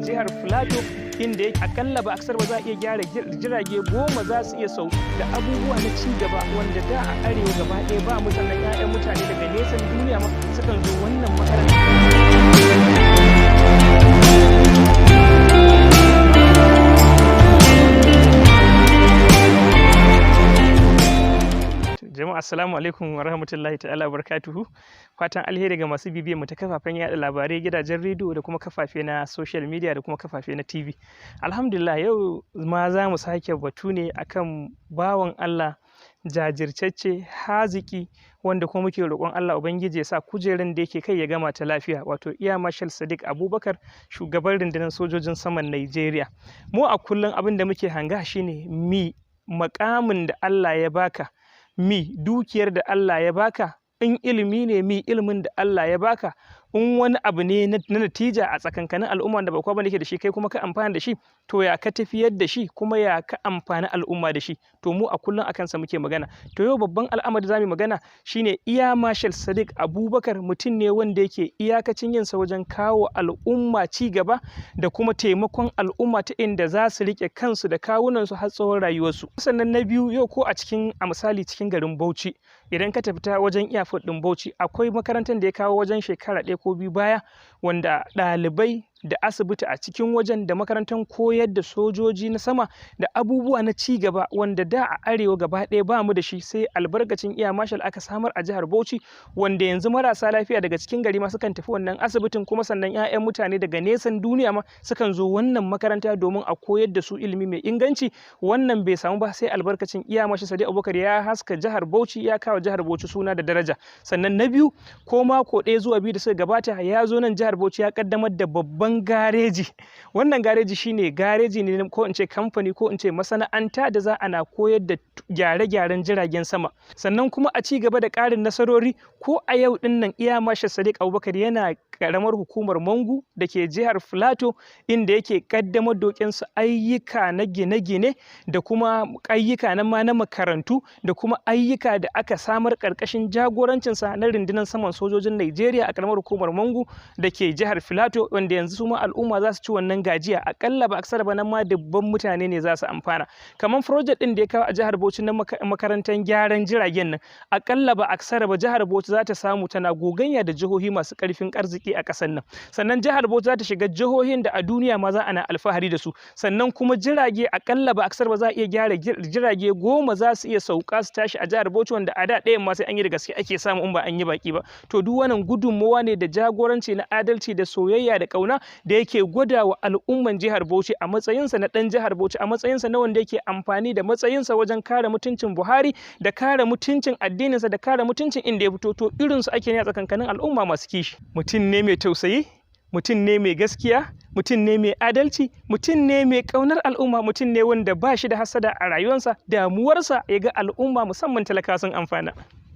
jihar Filato, inda yake akalla ba aksar ba za a iya gyara jirage 10 za su iya sau da abubuwa na ci gaba wanda da a arewa gaba ɗaya ba mu. Sannan 'ya'yan mutane daga nesan duniya ma sukan zo wannan makaranta. Jama'a, assalamu alaikum wa rahmatullahi ta'ala barakatuhu. Fatan alheri ga masu bibiyar mu ta kafafen yada labarai, gidajen rediyo da kuma kafafe na social media da kuma kafafe na TV. Alhamdulillah, yau ma za mu sake batu ne akan bawan Allah jajirtacce, haziki, wanda kuma muke roƙon Allah Ubangiji ya sa kujerun da yake kai ya gama ta lafiya, wato Air Marshal Sadiq Abubakar, shugaban rundunar sojojin saman Nigeria. Mu a kullum abin da muke hanga shine mi makamin da Allah ya baka, mi dukiyar da Allah ya baka, in ilimi ne, mi ilimin da Allah ya baka, in wani abu ne na natija a tsakankanin al'umma da ba kowa bane yake da shi, kai kuma ka amfana da shi, to ya ka tafiyar da shi kuma ya ka amfani al'umma da shi? To mu a kullum akan sa muke magana. To yau babban al'amari zamu magana shine Air Marshal Sadiq Abubakar mutum ne wanda yake iyakacin yin sa wajen kawo al'umma ci gaba da kuma taimakon al'umma ta inda za su rike kansu da kawunan su har tsawon rayuwarsu. Sannan na biyu, yau ko a cikin, a misali, cikin garin Bauchi, idan ka tafi ta wajen airport din Bauchi, akwai makarantar da ya kawo wajen shekara 1 ko 2 baya, wanda ɗalibai da asibiti a cikin wajen da makarantar koyar da sojoji na sama da abubuwa na ci gaba wanda da a arewa gaba ɗaya ba mu da shi, sai albarkacin Air Marshal aka samar a jihar Bauchi, wanda yanzu marasa lafiya daga cikin gari ma sukan tafi wannan asibitin, kuma sannan 'ya'yan mutane daga nesan duniya ma sukan zo wannan makaranta domin a koyar da su ilimi mai inganci. Wannan bai samu ba sai albarkacin Air Marshal Sadiq Abubakar. Ya haska jihar Bauchi, ya kawo jihar Bauchi suna da daraja. Sannan na biyu, ko mako 1 zuwa 2 da suka gabata, ya zo nan jihar Bauchi ya kaddamar da babban gareji. Wannan gareji shine gareji ne, ko in ce kamfani, ko in ce masana'anta da za ana koyar da gyare-gyaren jiragen sama. Sannan kuma a ci gaba da ƙarin nasarori, ko a yau din nan Air Marshal Sadiq Abubakar yana karamar hukumar Mangu da ke jihar Filato, inda yake kaddamar da su ayyuka na gine-gine da kuma ayyuka na ma na makarantu da kuma ayyuka da aka samar karkashin jagorancinsa na rundunar saman sojojin Najeriya a karamar hukumar Mangu da ke jihar Filato, wanda yanzu su ma al'umma za su ci wannan gajiya. Akalla ba aksara ba, nan ma dubban mutane ne za su amfana. Kamar project din da ya kawo a jihar Bauchi na makarantar gyaran jiragen nan, akalla ba aksara ba jihar Bauchi za ta samu tana gogayya da jihohi masu karfin arziki a ƙasar nan. Sannan jihar Bauchi za ta shiga jihohin da a duniya ma za ana alfahari da su. Sannan kuma jirage, akalla ba aksar ba za a iya gyara jirage 10 za su iya sauka su tashi a jihar Bauchi, wanda a da ɗayan ma sai an yi da gaske ake samu in ba an yi baki ba. To duk wannan gudunmawa ne da jagoranci na adalci da soyayya da ƙauna da yake gwada wa al'umman jihar Bauchi a matsayinsa na ɗan jihar Bauchi, a matsayinsa na wanda yake amfani da matsayinsa wajen kare mutuncin Buhari da kare mutuncin addininsa da kare mutuncin inda ya fito. To irinsu ake ne a tsakankanin al'umma masu kishi. Mutum ne mai tausayi, mutum ne mai gaskiya, mutum ne mai adalci, mutum ne mai ƙaunar al'umma, mutum ne wanda ba shi da hasada a rayuwarsa. Damuwarsa ya ga al'umma, musamman talaka, sun amfana.